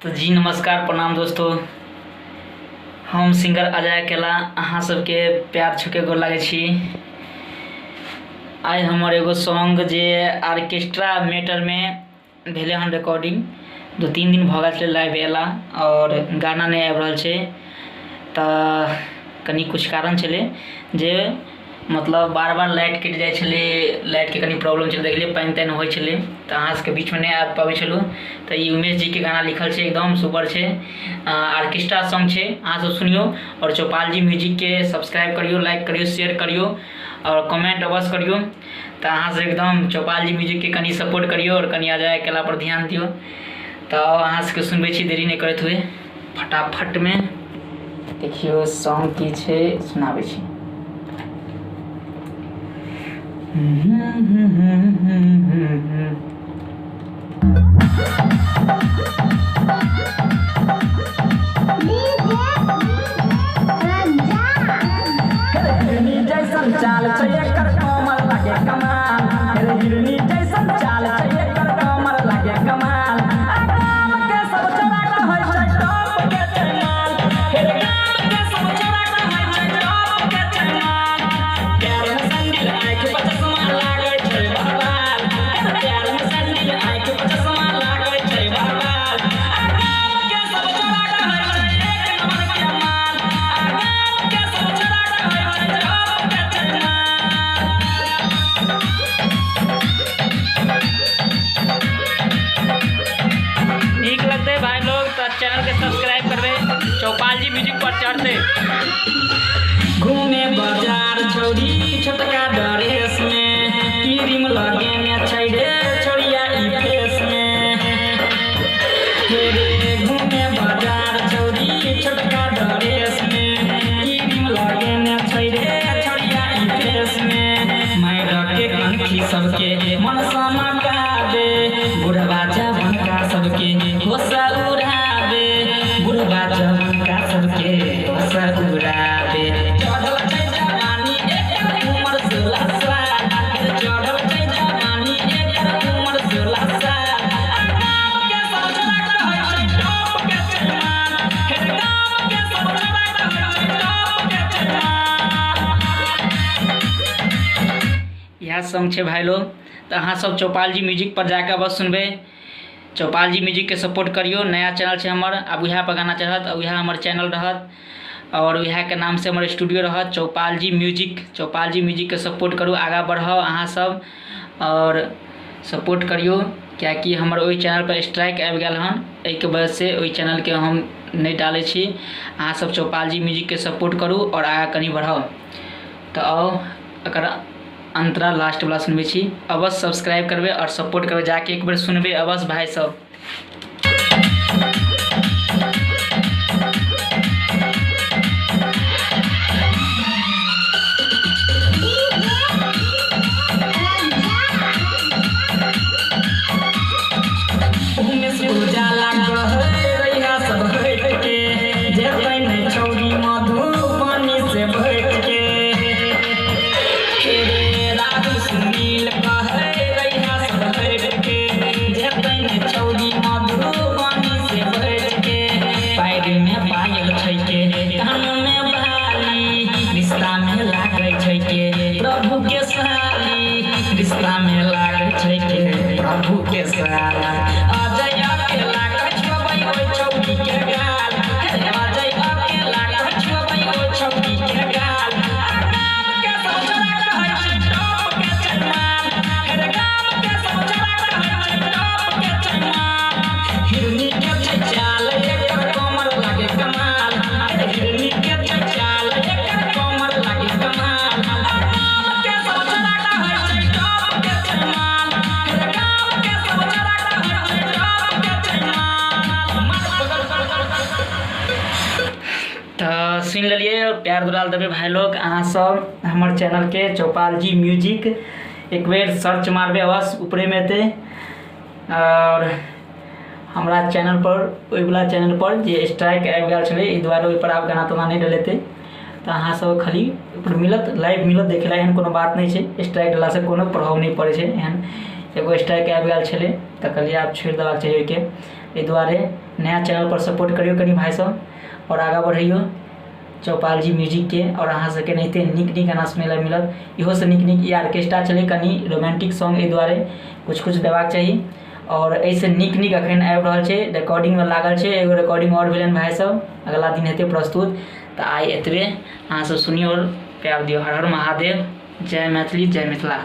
तो जी नमस्कार प्रणाम दोस्तों, हम सिंगर अजय अकेला अहाँ सबके प्यार छुके गोर लागै छी। आइ हमर एगो सॉन्ग जे ऑर्केस्ट्रा मैटरमे भेलै हन रिकॉर्डिंग, 2-3 दिन भऽ गेल छलै लाइव अयला आओर गाना नहि आबि रहल छै। तऽ कनि किछु कारण छलै जे मतलब बार बार लाइट कटि जाइ छलै, लाइटके कनि प्रॉब्लम छलै, देखलियै पानि तानि होइ छलै तऽ अहाँ सबके बीचमे नहि आबि पाबै छलहुँ। तऽ ई उमेश जीके गाना लिखल छै, एकदम सुपर छै, ऑर्केस्ट्रा सॉन्ग छै, अहाँ सब सुनियौ आओर चौपाल जी म्यूजिकके सब्सक्राइब करियौ, लाइक करियौ, शेयर करियौ आओर कमेंट अवश्य करियौ। तऽ अहाँ सब एकदम चौपाल जी म्यूजिकके कनि सपोर्ट करियौ आओर कनि अजय अकेला पर ध्यान दियौ। तऽ अहाँ सबके सुनबै छी देरी नहि करैत हुए फटाफटमे देखियौ सॉन्ग की छै, सुनाबै छी। हिरनी जैसन चाल छै एकर कमर लागे कमाल, हिरनी जैसन चाल छै एकर कमर लागे कमाल। आ गाम के सब छोरा कहै छै टॉप के छै माल, हे गाम के सब छोरा कहै छै टॉप के छै माल। पैर में सैंडल आँखि पर चश्मा लागै छै बवाल, पैर में सैंडल आँखि पर चश्मा लागै छै बवाल। आ गाम के सब छोरा कहै छै एक नंबर के माल, आ गाम के सब छोरा कहै छै टॉप के छै माल। नीक लगतै भाई लोग तऽ चैनल के सब्सक्राइब करबै, चौपाल जी म्यूजिक पर चढ़तै। घूमे बाजार छौरी छोटका ड्रेस में, क्रीम लगेने छै रे छौरिया ई फेस में। हे रे घूमे बाजार छौरी छोटका ड्रेस में, क्रीम लगेने छै रे छौरिया ई फेस में। मारि के कंठी सबके मन समकाबे, बुढ़वा जवनका सबके होश उड़ाबे, बुढ़वा जवनका सबके होश उड़ाबे। चढ़ल छै जवानी एकर उमर 16 साल, चढ़ल छै जवानी एकर उमर 16 साल। आ गाम के सब छोरा कहै छै टॉप के छै माल, हे गाम के सब छोरा कहै छै टॉप के छै माल। इएह सॉन्ग छै भाई लोग। तऽ अहाँ सब चौपाल जी म्यूजिक पर जाके बस सुनबै, चौपाल जी म्यूजिकके सपोर्ट करियौ। नया चैनल छै हमर, आब उएह पर गाना चढ़त, उएह हमर चैनल रहत और उएहके नामसँ हमर स्टूडियो रहत, चौपाल जी म्यूजिक। चौपाल जी म्यूजिकके सपोर्ट करू, आगाँ बढ़ाउ अहाँ सब और सपोर्ट करियौ, किएकि हमर ओहि चैनल पर स्ट्राइक आबि गेल हन, एहिके वजहसँ ओहि चैनलके हम नहि डालै छी। अहाँ सब चौपाल जी म्यूजिकके सपोर्ट करू और आगाँ कनि बढ़ाउ। तऽ आउ एकर अंतरा लास्ट वाला सुनबै छी, अवश्य सब्सक्राइब करबै और सपोर्ट करबै, जाके एक बेर सुनबै अवश्य भाई सब। उमेश उजाला कहै रहिया सब हटि के, जेतै नहि छौरी मधुबनी से बचि के। हे रे राहुल सुनील कहै रहिया सब हटि के, जेतै नहि छौरी मधुबनी से बचि के। पैर में पायल छै के कान में बाली, रिश्ता में लागै छै के प्रभु के साली, रिश्ता में लागै छै के प्रभु के साली। अजय अकेला कछुआबै ओहि छौरी के गाल, अजय अकेला कछुआबै ओहि छौरी के गाल। आ गाम के सब छोरा कहै छै टॉप के छै माल, हे गाम के सब छोरा कहै छै टॉप के छै माल। हिरनी के छै चाल एकर कमर लागे कमाल, हिरनी के छै चाल एकर कमर लागे कमाल। आ गाम के सब छोरा कहै छै टॉप के छै माल, हे गाम के सब छोरा कहै छै टॉप के छै माल। तऽ सुनि लेलियै और प्यार दुलार देबै भाई लोग अहाँ सब हमर चैनलके चौपाल जी म्यूजिक एक बेर सर्च मारबै अवश्य ऊपरेमे एतै। और हमरा चैनल पर ओहिवला चैनल पर जे स्ट्राइक आबि गेल छलै, एहि दुआरे ओहिपर आब गाना ताना नहि डलेतै। तऽ अहाँ सब खाली ओहिपर मिलत, लाइव मिलत देखै लए, एहन कोनो बात नहि छै। स्ट्राइक डललासँ कोनो प्रभाव नहि पड़ै छै। एहन एगो स्ट्राइक आबि गेल छलै तऽ कहलियै आब छोड़ि देबाक चाही ओहिके। एहि दुआरे नया चैनलपर सपोर्ट करियौ कनि भाय सब आओर आगाँ बढ़ैयौ चौपाल जी म्यूजिकके। आओर अहाँ सबके एनाहिते नीक नीक गाना सुनै लए मिलत, इहोसँ नीक नीक। ई आर्केस्ट्रा छलै कनि रोमांटिक सॉन्ग, एहि दुआरे किछु किछु देबाक चाही। आओर एहिसँ नीक नीक अखन आबि रहल छै, रिकॉर्डिंगमे लागल छै, एगो रिकॉर्डिंग आओर भेलै हन भाय सब, अगला दिन हेतै प्रस्तुत। तऽ आइ एतबे, अहाँ सब सुनियौ आओर प्यार दियौ। हर हर महादेव, जय मैथिली, जय मिथिला।